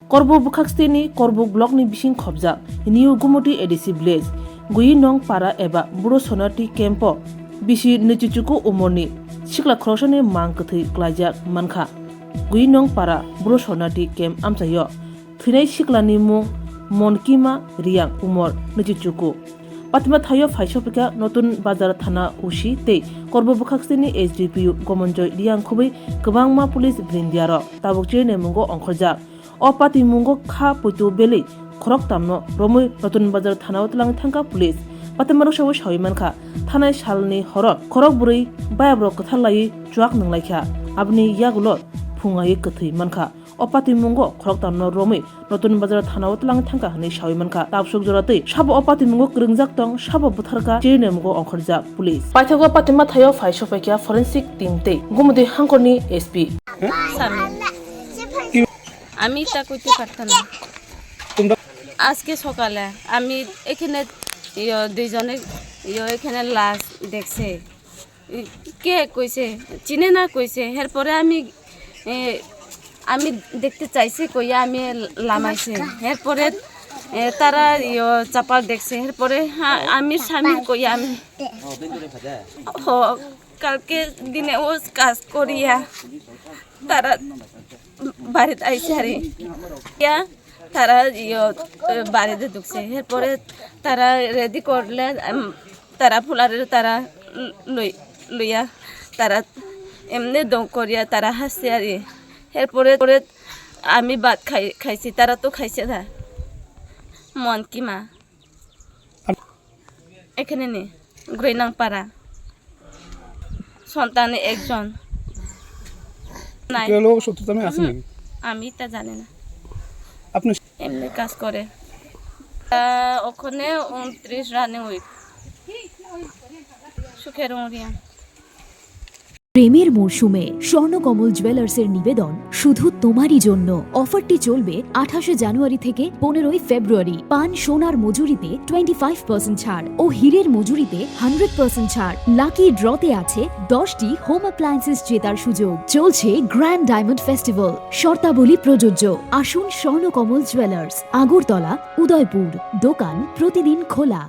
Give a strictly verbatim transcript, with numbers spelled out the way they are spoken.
Korbuk bwkhaksteni Korbuk blockni bising khobjak New Gumoti A D C village, Guyinong para eba Buro Sonati camp-o bisi nwichichuku umorni sikla khoroksani mang kwthwi klaijak mankha. Guyinong para Buro Sonati camp amchaio thwinai siklani mung Monkima Riyang, umor nwichichuku. Patima thaio phai sopikha Notun Bazar thana O C tei Korbuk bwkhaksteni S D P O Gomonjoy Riyang khubui kwbangma police brindiarok tabuk chirinamungo ongkhorjak. O patimungo kha poito belwi khoroktamno romwi Notun Bazar thanao twlang thangkha police. Patima rwsao sawi mankha, thanai salni horo khorok bwrwi bayabrok kwthar laiwi chuak nwnglaikha, aboni yagulo phungaiwi kwthwi mankha. O patimungo khoroktamno romwi Notun Bazar thanao twlang thangkha hwnwi sawi mankha. Tabsuk jora twi sabo o patimungo kwrwngjak tong, sabo butharkha, chirinamungo ongkhorjak police. Paithago Patima thaio phai sophaikha forensic team tei Gumoti hangkorni S P. স্বামী। আমি তা করতে পারতাম না। আজকে সকালে আমি এখানে, ইয়ো, দুইজনে, ইয়ো, এখানে লাশ দেখছে। কে কইছে, চিনে না কইছে। এরপরে আমি, এ, আমি দেখতে চাইছি কইয়া আমি লামাইছি। এরপরে, এ, তারা, ইয়ো, চাপাল দেখছে। এরপরে, হ্যাঁ, আমি স্বামীর কইয়া আমি, হ, কালকে দিনে ও কাজ করিয়া তারা বাড়িত আইছে আরে। ইয়া, তারা, ইয়ো, এ, বাড়িতে ঢুকছে। এরপরে তারা রেডি করলে, এম, তারা ফুলারে তারা ল-, লই-, লইয়া তারা এমনি দম করিয়া তারা হাসছে আরে। এরপরে, পরে আমি ভাত খাই-, খাইছি, তারা তো খাইছে না। মন কি মা? এখানে নেই, গ্রৈনাংপাড়া। সন্তান একজন নাই। কেউ লোক শত্রুতা আমি আসেনি? হুম, আমি তা জানি না। আপনি এমনি কাজ করে। তা ওখানে ঊনত্রিশ রানিং উইক। সুখের উড়িয়া। প্রেমের মরশুমে স্বর্ণকমল জুয়েলার্সের নিবেদন শুধু তোমারই জন্য। অফারটি চলবে আঠাশে জানুয়ারি থেকে পনেরোই ফেব্রুয়ারি। পান সোনার মজুরিতে টোয়েন্টি ফাইভ পার্সেন্ট ছাড় ও হীরের মজুরিতে হান্ড্রেড পার্সেন্ট ছাড়। লাকি ড্রতে আছে দশটি হোম অ্যাপ্লায়েন্সেস জেতার সুযোগ। চলছে গ্র্যান্ড ডায়মন্ড ফেস্টিভ্যাল, শর্তাবলী প্রযোজ্য। আসুন স্বর্ণকমল জুয়েলার্স, আগরতলা, উদয়পুর। দোকান প্রতিদিন খোলা।